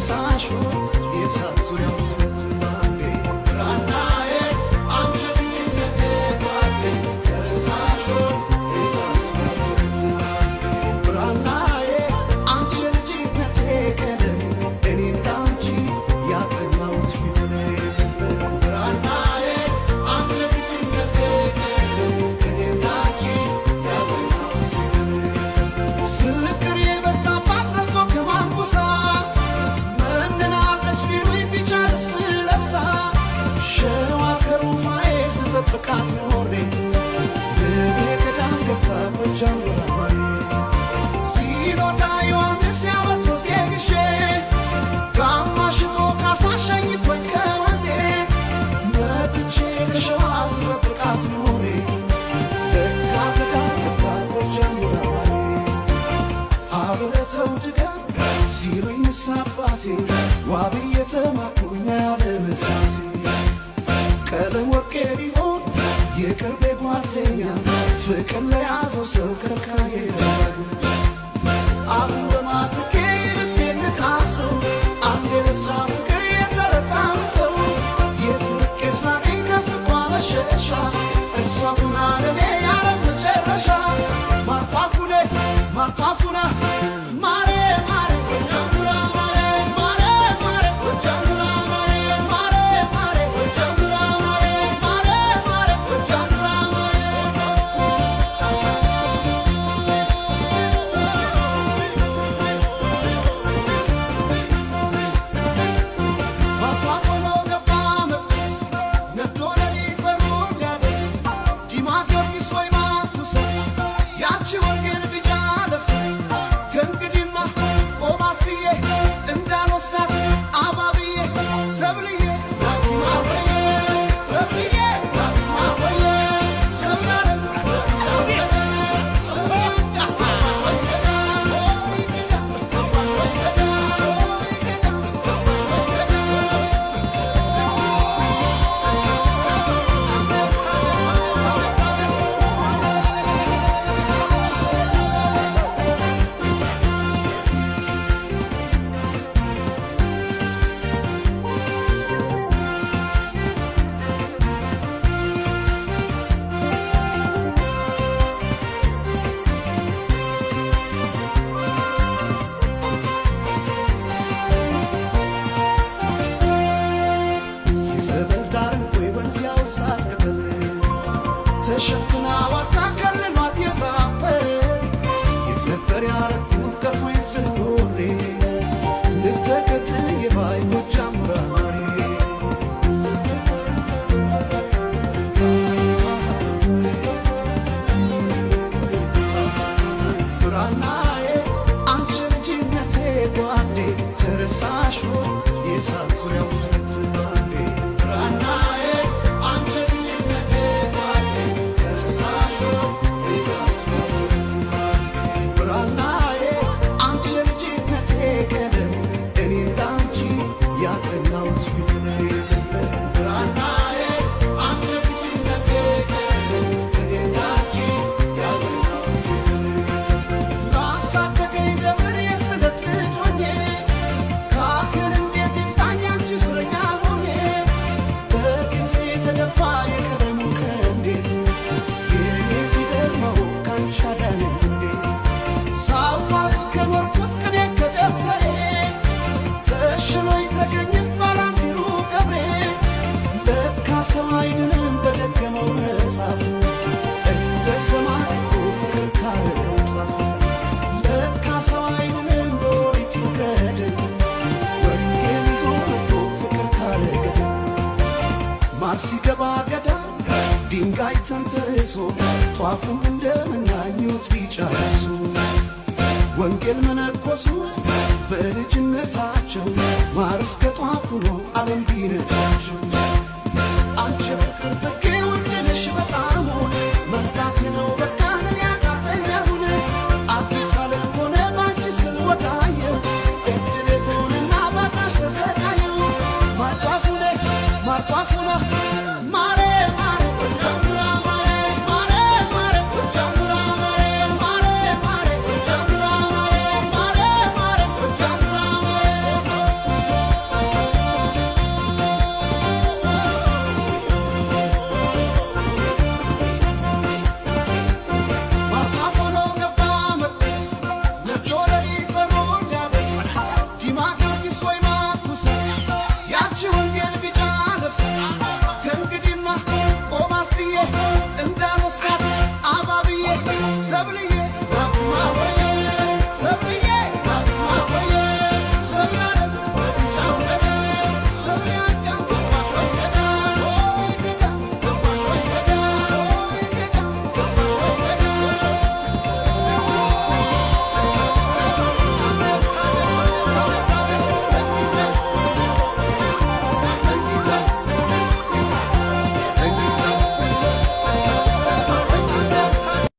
ተረሳሽ የሳት ዙሪያው ትረት ባንዴ ብራናዬ አንቺ ልጅነቴ ጓዴ ተረሳሽ የሳት ዙሪያው ትረት ባንዴ ብራናዬ አንቺ ልጅነቴ ቀለም እኔ እንዳንቺ ያጠናሁት ፊደል ብራናዬ አንቺ ልጅነቴ ቀለም እኔ እንዳንቺ ያጠናሁት ፊደል ፍቅር የበዛባት ዘልቆ ከማንኩሳ መንናለች ቢሉኝ ቢጫ ልብስ ለብሳ ሸዋ ከሩፋኤ ስጠብቃት ኖሬ ልቤ ገዳም ገብታ ጎጃም ወራማሬ ሲኖዳ ዮሐንስ ያመት ወዜ ግሼ ጋማ ሽጦ ካሳ ሸኝቶኝ ከወንዜ መጥቼ ከሸዋ ስጠብቃት ኖሬ ለካ ገዳም ገብታ ጎጃም ወራማሬ አብረተው ድጋም ሲሉኝ አባቴ ዋብ የተማርኩኝ ያለመሳቴ ቀለም ወርቄ ቢሆን የቅርቤ ጓደኛ ፍቅር ለያዘው ሰው ከልካይ አሁን በማትኬ ልቤን ንካሰው አንድ የለሷ ፍቅር የተረታው ሰው የትርቄ ስናገኝ ከፍቅሯ መሸሻ እሷ ሁና ለኔ ያለ መጨረሻ ማርታፉኔ ማርታፉና ማሬ ማሬ ጎጃሙራ ማሬ ማሬ ማሬ ጎጃሙራ ማሬ ማሬ ማሬ ጎጃሙራ ማሬ ማሬ ማሬ ጎጃሙራ ማሬ። ማቷፎኖ ገባ መቅደስ ነዶ ሌሊት ጸጉር ሊያደርስ ዲማ ጊዮርጊስ ወይ ማኩሳ ያንቺ ወንጌል ቢጫ ለብሳ ከእንግዲህማ ቆማስትዬ እንዳልወስዳት አባብዬ ሰብልዬ ናቲማወየ ሰብልዬ ናቲማወየ ሰብላለ የጸበል ዳር ወይ ወንዝ ያወሳት ቅጠል ተሸፍና ዋካ ከልሏት የዛፍ ጥል የት ነበር ያረኩት ከፎይ ስኖሬ ልተከትዬ ባይ ጎጃም ሙራማሬ። ብራናዬ አንቺ ልጅነቴ ጓዴ ተረሳሽ የሳት ዙሪያው ትረት ባንዴ ብራናዬ አንቺ ልጅነቴ ጓዴ ተረሳሽ የሳት ዙሪያው ትረት ባንዴ ብራናዬ አንቺ ልጅነቴ ቀለም እኔ እንዳንቺ ያጠናሁት ፊደል ብራናዬ አንቺ ልጅነቴ ቀለም እኔ እንዳንቺ ያጠናሁት ፊደል ላሳደገኝ ደብር የስለት ልጅ ሆኜ ካህን እንዴት ይፍታኝ አንቺ እስረኛ ሆኜ በጊዜ የተደፋ የቀለሙ ቀንዴ የኔ ፊደል ማወቅ ካንቺ አዳነኝ እንዴ ሳዋህድ ከኖርኩት ቅኔ ከደብተሬ ተሽሎኝ ተገኘ ባላንዲሩ ገብሬ ለካ ሰው አይድንም በደገመው መጽሐፍ እንደ ሰማይ ፍቅር ካረገው ጧፍ ለካ ሰው አይድንም በኦሪቱ ገድል ወንጌል ይዞ መጥቶ ፍቅር ካረገ ማር ሲገባ ገዳም ድንጋይ ተንተርሶ ጧፉም እንደምናኙት ቢጫ ለብሶ ወንጌል መነኮሱ በልጅነታቸው ማር እስከ ጧፍ ሆኖ ዓለም ቢነዳቸው አንቺ ፍቅር